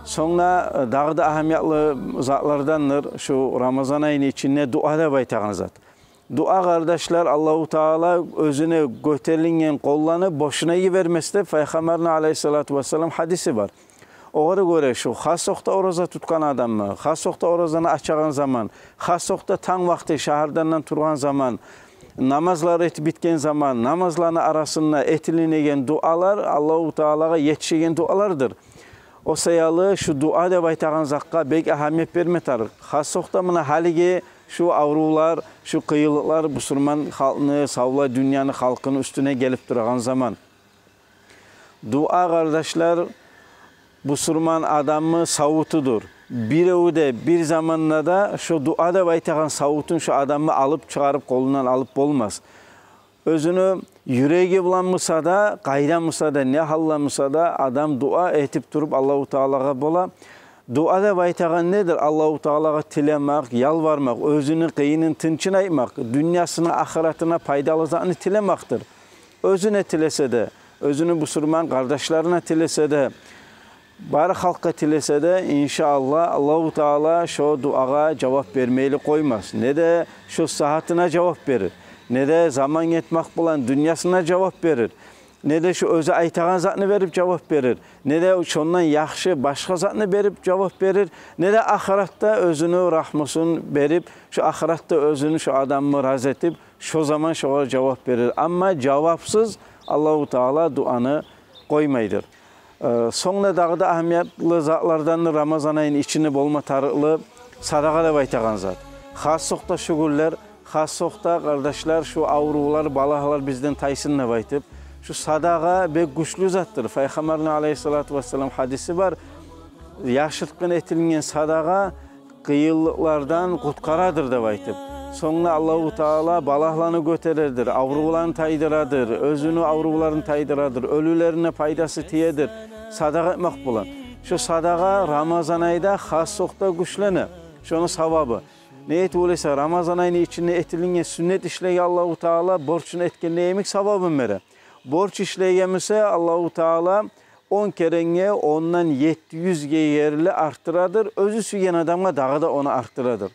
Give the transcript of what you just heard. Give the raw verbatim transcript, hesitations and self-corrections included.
Сонг да, э, дагъы да агьамиятлы затлардандыр шу Рамазан айны ичинде дуа деп айтагъан зат. Дуа, къардашлар, Аллагьу Таала оьзюне гётерилинген къолланы бошуна йибермес деп Пайхаммарны алайгьиссалату вассалам гьадиси бар. Огъар гёре шу хас вакътиде ораза тутгъан адамны, хас вакътиде оразаны ачагъан заман, хас вакътиде танг вакъти шагьардандан тургъан заман, намазлар этип битген заман, намазланы арасында этилинеген дуалар Аллагьу Таалагъа етишеген дуалардыр. О саялы шу дуа деп айтагъан затгъа бек агьамият берме тарыкъ. Хас вакътиде муна гьалиги шу аврувлар, шу къыйынлыкълар бусурман халкъны, савлай дюньяны халкъыны уьстюне гелип турагъан заман. Дуа, къардашлар, бусурман адамны савутудур. Биревню де, бир заманда да шу дуа деп айтагъан савутун шу адамны алып чыгъарып, къолундан алып болмас. Оьзюню юреги булан буса да, къайда буса да, не гьалда буса да, адам дуа этип туруп Аллагьу Таалагъа бола. Дуа деп айтагъан недир? Аллагьу Таалагъа тилемек, ялбармакъ, оьзюню къыйынын, тынчын айтмакъ, дюньясына, ахыратына пайдалы затны тилемекдир. Оьзюне тилесе де, оьзюню бусурман къардашларына тилесе де, бары халкъгъа тилесе де, иншааллагь, Аллагьу Таала шо дуагъа жавап бермейли къоймас. Не де шо сагьатына жавап берир, не де заман гетмек булан дюньясына жавап берир, не де шо оьзю айтагъан затны берип жавап берир, не де шондан яхшы башгъа затны берип жавап берир, не де ахыратда оьзюню рагьмусун берип, шо ахыратда оьзюню, шо адамны рази этип, шо заман шогъар жавап берир. Амма жавапсыз Аллагьу Таала дуаны къоймайдыр. Э, сонг да дагъы да агьамиятлы затлардан Рамазан айны ичинде болма тарыкълы садагъа деп айтагъан зат. Хас вакътиде шу гюнлер, хас вакътиде, къардашлар, шу аврувлар, балагьлар бизден тайсын деп айтып, шу садагъа бек гючлю затдыр. Пайхаммарны алайгьиссалату вассалам гьадиси бар. Яшыртгъын этилинген садагъа къыйынлыкълардан къутгъарадыр деп айтып. Сонг да Аллагьу Таала балагьланы гётередир, аврувланы тайдырадыр, оьзюню аврувларын тайдырадыр, оьлюлерине пайдасы тиедир садагъа этмек булан. Шо садагъа Рамазан айда хас вакътиде гючлене. Шону савабы. Неге тюгюл эсе, Рамазан айны ичинде этилинген сюннет ишлеге Аллагьу Таала борчун этгенде йимик савабын бере. Борч ишлеген буса, Аллагьу Таала он керенге, ондан етти юзге ерли артдырадыр, оьзю сюйген адамгъа дагъы да ону артдырадыр.